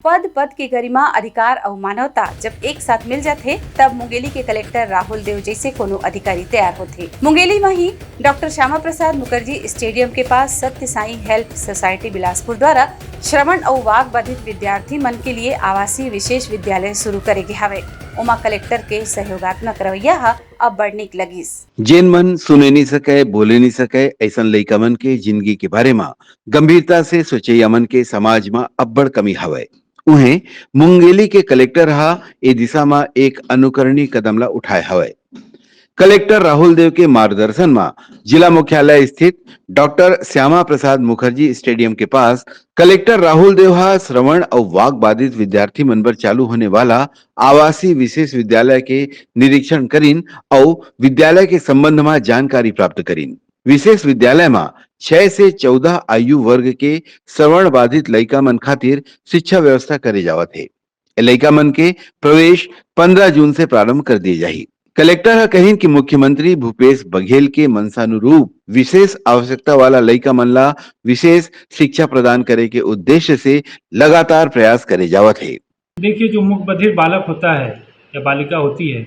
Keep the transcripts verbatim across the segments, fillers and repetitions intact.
पद, पद के गरिमा, अधिकार अउ मानवता जब एक साथ मिल जाथे, तब मुंगेली के कलेक्टर राहुल देव जैसे कोनो अधिकारी तैयार होथे। मुंगेली म ही डॉक्टर श्यामा प्रसाद मुखर्जी स्टेडियम के पास सत्य साईं हेल्प सोसाइटी बिलासपुर द्वारा श्रवण अउ वाक बाधित विद्यार्थी मन के लिए आवासीय विशेष विद्यालय शुरू करे गे हवे। ओमा कलेक्टर के सहयोगात्मक रवैया ह अब्बड़ नीक लगिस। जेन मन सुने नी सकय, बोले नी सकय, अइसन लइका मन के जिंदगी के बारे म गंभीरता से सोचइया मन के समाज म अब्बड़ कमी हवय। उहें, मुंगेली के कलेक्टर ह ए दिशा म एक अनुकरणीय कदम ला उठाए हवय। कलेक्टर राहुल देव के मार्गदर्शन म जिला मुख्यालय स्थित डॉक्टर श्यामा प्रसाद मुखर्जी स्टेडियम के पास कलेक्टर राहुल देव ह श्रवण अउ वाक बाधित विद्यार्थी मन बर चालू होने वाला आवासीय विशेष विद्यालय के निरीक्षण करिन अउ विद्यालय के संबंध म जानकारी प्राप्त करिन। विशेष विद्यालय म छह से चौदह आयु वर्ग के श्रवण बाधित लइका मन खातिर शिक्षा व्यवस्था करे जावत हे। ए लइका मन के प्रवेश पंद्रह जून से प्रारंभ कर दिए जाही। कलेक्टर ह कहिन कि मुख्यमंत्री भूपेश बघेल के मंशानुरूप विशेष आवश्यकता वाला लइका मन ला विशेष शिक्षा प्रदान करे के उद्देश्य से लगातार प्रयास करे जावत हे। देखिए, जो मूक बधिर बालक होता है या बालिका होती है,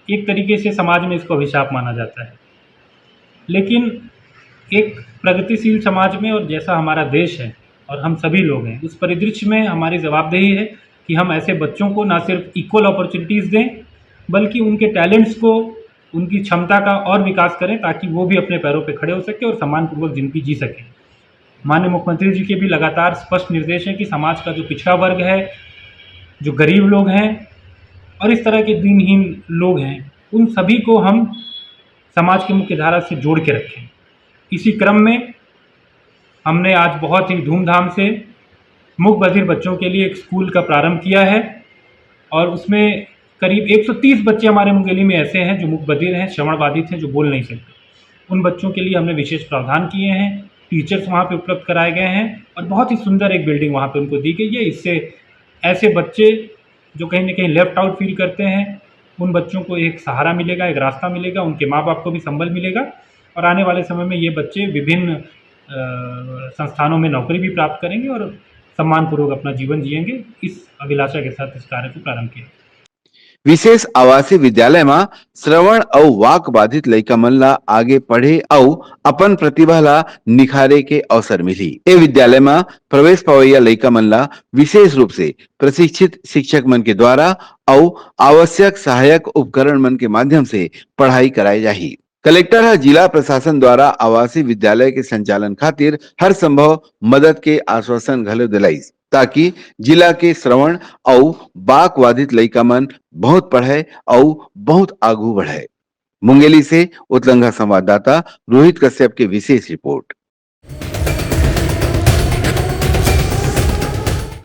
एक तरीके से समाज में इसको अभिशाप माना जाता है, लेकिन एक प्रगतिशील समाज में, और जैसा हमारा देश है और हम सभी लोग हैं, उस परिदृश्य में हमारी जवाबदेही है कि हम ऐसे बच्चों को ना सिर्फ इक्वल अपॉर्चुनिटीज दें, बल्कि उनके टैलेंट्स को, उनकी क्षमता का और विकास करें, ताकि वो भी अपने पैरों पर खड़े हो सके और सम्मानपूर्वक जिंदगी जी सके। माननीय मुख्यमंत्री जी के भी लगातार स्पष्ट निर्देश हैं कि समाज का जो पिछड़ा वर्ग है, जो गरीब लोग हैं और इस तरह के दीनहीन लोग हैं, उन सभी को हम समाज की मुख्य धारा से जोड़ के रखें। इसी क्रम में हमने आज बहुत ही धूमधाम से मूक बधिर बच्चों के लिए एक स्कूल का प्रारंभ किया है और उसमें करीब एक सौ तीस बच्चे हमारे मुंगेली में ऐसे हैं जो मूक बधिर हैं, श्रवण बाधित हैं, जो बोल नहीं सकते। उन बच्चों के लिए हमने विशेष प्रावधान किए हैं, टीचर्स वहाँ पे उपलब्ध कराए गए हैं और बहुत ही सुंदर एक बिल्डिंग वहाँ पे उनको दी गई है। इससे ऐसे बच्चे जो कहीं ना कहीं लेफ्ट आउट फील करते हैं, उन बच्चों को एक सहारा मिलेगा, एक रास्ता मिलेगा, उनके माँ बाप को भी संबल मिलेगा और आने वाले समय में ये बच्चे विभिन्न अ, संस्थानों में नौकरी भी प्राप्त करेंगे और सम्मानपूर्वक अपना जीवन जिएंगे। इस अभिलाषा के साथ इस कार्य को प्रारंभ किया। विशेष आवासीय विद्यालय म श्रवण अउ वाक बाधित लइका मन ला आगे पढ़े अउ अपन प्रतिभा ला निखारे के अवसर मिलही। ए विद्यालय म प्रवेश पावइया लइका मन ला विशेष रूप से प्रशिक्षित शिक्षक मन के द्वारा अउ आवश्यक सहायक उपकरण मन के माध्यम से पढ़ाई कराए जाही। कलेक्टर ह जिला प्रशासन द्वारा आवासीय विद्यालय के संचालन खातिर हर संभव मदद के आश्वासन घलो दिलाइस, ताकि जिला के श्रवण अउ बाक बाधित लइका मन बहुत पढ़य अउ बहुत आगू बढ़य। मुंगेली से उतलंघा संवाददाता रोहित कश्यप के विशेष रिपोर्ट।